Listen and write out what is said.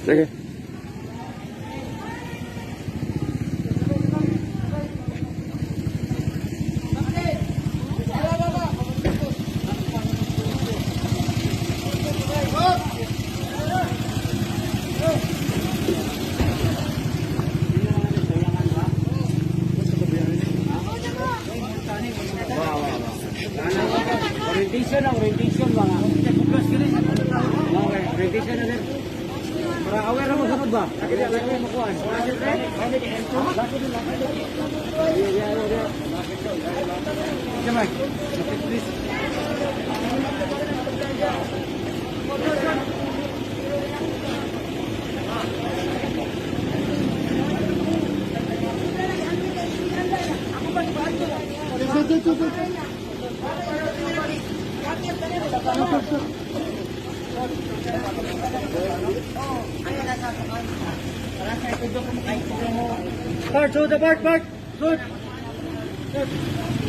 Sige. Orientation na, orientation ba nga? Okay, orientation na, sir. Para aware na mo sunod ba? Lagi mo kuhan. Please. Part, shoot the part, part. Shoot. Shoot.